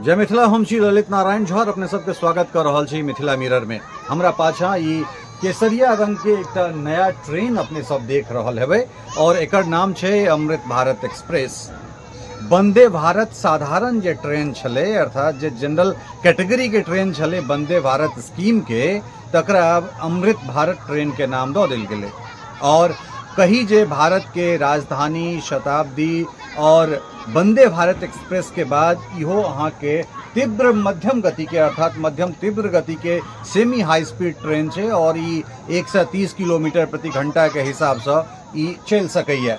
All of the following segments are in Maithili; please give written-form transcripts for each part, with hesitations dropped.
जय मिथिला। हम छी ललित नारायण झा, अपने सबके स्वागत कर रहल छी मिथिला मिरर में। हमरा पाछा ई केसरिया रंग के एकटा नया ट्रेन अपने सब देख रहल हेबै और एकर नाम छै अमृत भारत एक्सप्रेस। वंदे भारत साधारण जे ट्रेन छलै, अर्थात जे जनरल कैटेगरी के ट्रेन छलै वंदे भारत स्कीम के, तकरा आब अमृत भारत ट्रेन के नाम दऽ देल गेलै। और कही जे भारत के राजधानी, शताब्दी और वंदे भारत एक्सप्रेस के बाद इहो अहाँके तीव्र मध्यम गति के, अर्थात मध्यम तीव्र गति के सेमी हाई स्पीड ट्रेन छै और ई 130 किलोमीटर प्रति घंटा के हिसाबसँ ई चलि सकैए।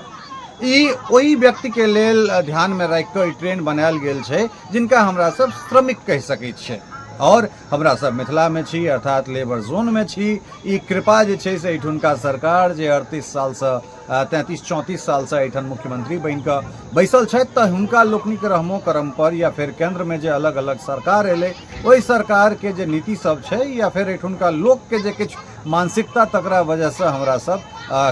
ई ओहि व्यक्तिके लेल ध्यानमे राखि कऽ ई ट्रेन बनायल गेल छै जिनका हमरा सब श्रमिक कहि सकै छियै और हमरा सब मिथिलामे छी, अर्थात लेबर जोनमे छी। ई कृपा जे छै से एहिठुनका सरकार जे 38 सालसँ, 33-34 सालसँ एहिठाम मुख्यमंत्री बनि कऽ बैसल छथि, तऽ हुनका लोकनिक रहमो करम पर या फेर केन्द्रमे जे अलग अलग सरकार एलै ओहि सरकारके जे नीति सब छै या फेर एहिठुनका लोकके जे किछु मानसिकता, तकरा वजहसँ हमरा सब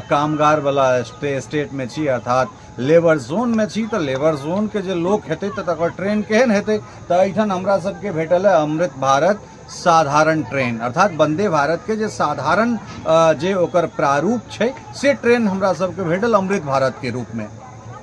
कामगारवला स्टेटमे छी, अर्थात लेबर जोनमे छी। तऽ लेबर जोनके जे लोक हेतै तऽ तकर ट्रेन केहन हेतै? तऽ एहिठाम हमरा सबके भेटल है अमृत भारत साधारण ट्रेन, अर्थात वंदे भारत के जे साधारण जे ओकर प्रारूप छै से ट्रेन हमरा सबके भेटल अमृत भारत के रूप में।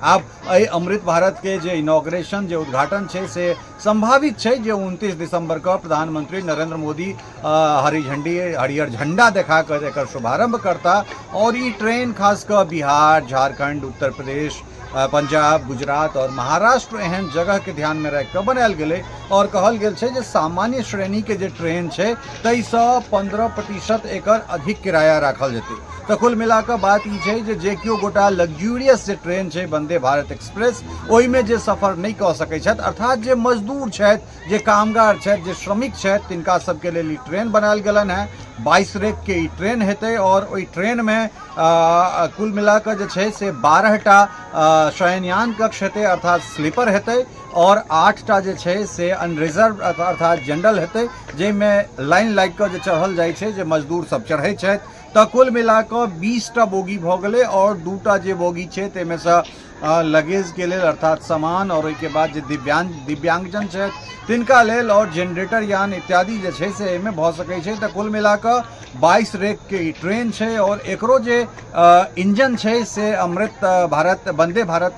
आब एहि अमृत भारत के जे इनॉग्रेशन, जे उद्घाटन छै, से संभावित छै जे 29 दिसंबर के प्रधानमंत्री नरेंद्र मोदी हरी झंडी, हरियर झंडा देखा कर एकर शुभारंभ करता। और ई ट्रेन खास कऽ बिहार, झारखंड, उत्तर प्रदेश, पंजाब, गुजरात और महाराष्ट्र एहन जगह के ध्यान में राखि कऽ बनायल गेलै। और कहल गेल छै जे सामान्य श्रेणी के जे ट्रेन छै ताहिसँ 15% एकर अधिक किराया राखल जेतै। तऽ कुल मिला कऽ बात ई छै जे जे केओ गोटा लग्जूरियस जे ट्रेन छै वंदे भारत एक्सप्रेस ओहिमे जे सफर नहि कऽ सकै छथि, अर्थात जे मजदूर छथि, जे कामगार छथि, जे श्रमिक छथि, तिनका सबके लेल ई ट्रेन बनायल गेलनि हेँ। 22 रेकके ई ट्रेन हेतै और ओहि ट्रेनमे कुल मिला कऽ जे छै से 12टा शयनयान कक्ष हेतै, अर्थात स्लीपर हेतै, और 8टा जे छै से अनरिजर्व अर्थात जनरल हेतै, जाहिमे लाइन लागि कऽ जे चढ़ल जाइ छै, जे मजदूर सब चढ़ै छथि। तऽ कुल मिला कऽ 20टा बोगी भऽ गेलै और 2टा जे बोगी छै ताहिमेसँ लगेजके लेल, अर्थात सामान, और ओहिके बाद जे दिव्यांगजन छथि तिनका लेल और जेनरेटर यान इत्यादि जे छै से एहिमे भऽ सकै छै। तऽ कुल मिला कऽ 22 रेकके ई ट्रेन छै और एकरो जे इंजन छै से अमृत भारत, वंदे भारत,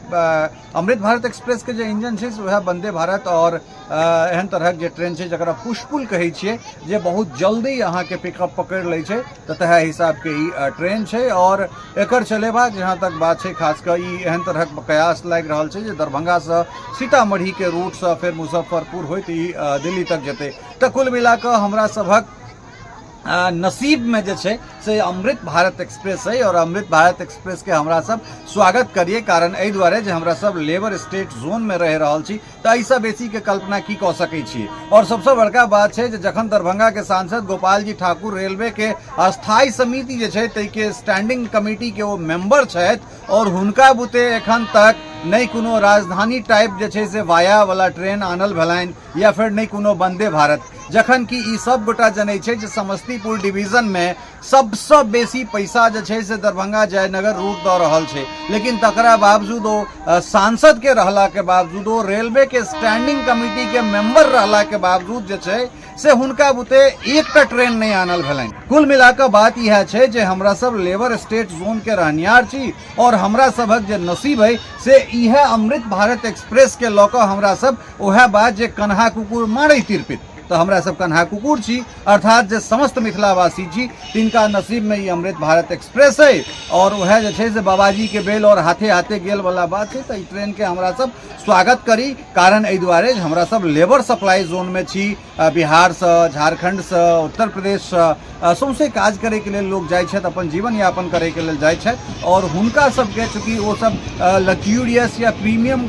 अमृत भारत एक्सप्रेसके जे इंजन छै से वएह वंदे भारत और एहन तरहक जे ट्रेन छै जकरा पुष्पुल कहै छियै, जे बहुत जल्दी अहाँके पिकअप पकड़ि लै छै, तऽ तहे हिसाबके ई ट्रेन छै। और एकर चलेबाक जहाँ तक बात छै, खास कऽ ई एहन तरहक कयास लागि रहल छै जे दरभंगासँ सीतामढ़ीके रूटसँ फेर मुजफ्फरपुर होइत ई दिल्ली तक जेतै। तऽ कुल मिला कऽ हमरा सभक नसीबमे जे छै से अमृत भारत एक्सप्रेस है और अमृत भारत एक्सप्रेसके हमरा सब स्वागत करिए, कारण एहि दुआरे जे हमरा सब लेबर स्टेट जोनमे रहि रहल छी, तऽ एहिसँ बेसीके कल्पना की कऽ सकै छी? और सबसँ बड़का बात छै जे जखन दरभंगाके सांसद गोपाल जी ठाकुर रेलवेके अस्थायी समिति जे छै ताहिके स्टैंडिंग कमिटीके ओ मेंबर छथि और हुनका बुते एखन तक नहि कोनो राजधानी टाइप जे छै से वाया वाला ट्रेन आनल भेलनि या फेर नहि कोनो वंदे भारत, जखन कि ई सब गोटा जनै छै जे समस्तीपुर डिवीजनमे सबसँ बेसी पैसा जे छै से दरभंगा जयनगर रूट दऽ रहल छै, लेकिन तकरा बावजूदो, सांसदके रहलाके बावजूदो, रेलवेके स्टैंडिंग कमिटीके मेंबर रहलाके बावजूद जे छै से हुनका बुते एकटा ट्रेन नहि आनल भेलनि। कुल मिलाकऽ बात इएह छै जे हमरा सब लेबर स्टेट जोनके रहनिहार छी और हमरा सभक जे नसीब है से इएह अमृत भारत एक्सप्रेसके लऽ कऽ हमरा सब वएह बात जे कन्हा कुकुर मारै तिरपित, तऽ हमरा सब कन्हा कुकुर छी, अर्थात जे समस्त मिथिलावासी छी तिनका नसीबमे ई अमृत भारत एक्सप्रेस है और वएह जे छै से बाबाजीके बेल और हाथे हाथे गेल वाला बात छै। तऽ ई ट्रेनके हमरा सब स्वागत करी, कारण एहि दुआरे जे हमरा सब लेबर सप्लाई जोनमे छी। बिहारसँ, झारखण्डसँ, उत्तर प्रदेशसँ सौंसे काज करैके लेल लोक जाइ छथि, अपन जीवन यापन करैके लेल जाइ छथि और हुनका सबके चूँकि ओ सब लग्जूरियस या प्रीमियम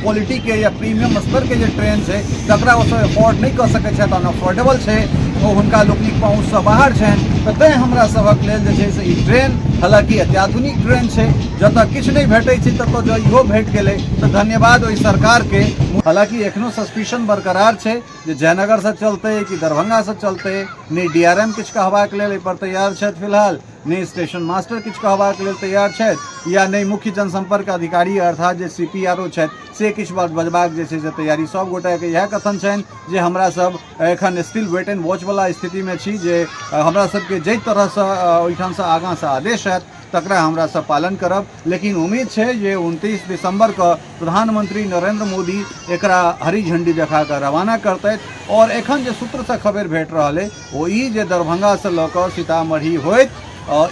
क्वालिटीके या प्रीमियम स्तरके जे ट्रेन छै तकरा ओ सब एफोर्ड नहि कऽ सकै छथि, अनअफोर्डेबल छै, ओ हुनका लोकनिक पहुँचसँ बाहर छनि। तऽ तैँ हमरा सभक लेल जे छै से ई ट्रेन हालाँकि अत्याधुनिक ट्रेन छै, जतऽ किछु नहि भेटै छै ततऽ जँ इहो भेट गेलै तऽ धन्यवाद ओहि सरकारके। हालाँकि एखनो सस्पिशन बरकरार छै जे जयनगरसँ चलतै कि दरभंगासँ चलतै। नहि डी आर एम किछु कहबाक लेल एहिपर तैयार छथि फिलहाल, नहि स्टेशन मास्टर किछु कहबाक लेल तैयार छथि या नहि मुख्य जनसंपर्क अधिकारी अर्थात जे CPRO छथि से किछु बात बजबाक जे छै से तैयारी। सब गोटाके इएह कथन छनि जे हमरा सब एखन स्टिल वेट एंड वॉच वाला स्थितिमे छी, जे हमरा सबके जाहि तरहसँ ओहिठामसँ आगाँसँ आदेश आयत तकरा हमरा सब पालन करब। लेकिन उम्मीद छै जे 29 दिसंबर के प्रधानमंत्री नरेंद्र मोदी एकरा हरी झंडी देखा कऽ रवाना करतथि। और एखन जे सूत्रसँ खबरि भेट रहल अइ ओ ई जे दरभंगासँ लऽ कऽ सीतामढ़ी होइत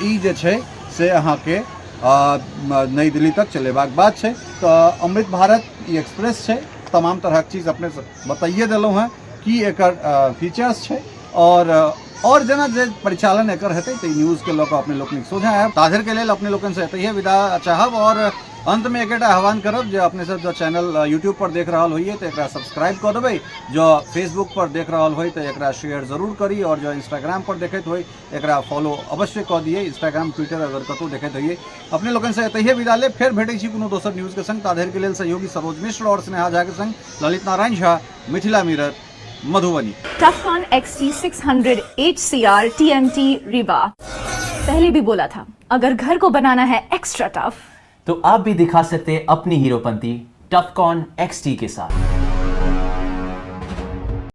ई जे छै से अहाँके नई दिल्ली तक चलेबाक बात छै। तऽ अमृत भारत ई एक्सप्रेस छै, तमाम तरहक चीज अपने बताइए देलहुँ हेँ कि एकर फीचर्स छै और जेना जे परिचालन एकर हेतै तऽ न्यूज़के लऽ कऽ अपने लोकनिक सोझाँ आयब। ताधरिके लेल अपने लोकनिसँ एतहिए विदा चाहब और अंतमे एकेटा आह्वान करब जे अपने सब जँ चैनल यूट्यूब पर देख रहल होइए तऽ एकरा सब्सक्राइब कऽ देबै, जँ फेसबुक पर देख रहल होइ तऽ एकरा शेयर जरूर करी और जँ इंस्टाग्राम पर देखैत होइ एकरा फॉलो अवश्य कऽ दियै। इंस्टाग्राम ट्विटर अगर कतहु देखैत होइए। अपने लोकनिसँ एतहिए विदा लेब, फेर भेटै छी कोनो दोसर न्यूज़के संग। ताधरिके लेल सहयोगी सरोज मिश्र और स्नेहा झा के संग Lalit Narayan Jha, Mithila mirror, Madhubani. Tufcon XT600 HCR TMT Rewa। पहले भी बोला था, अगर घर को बनाना है एक्स्ट्रा टफ तो आप भी दिखा सकते हैं अपनी हीरोपंती टफकॉन XT के साथ।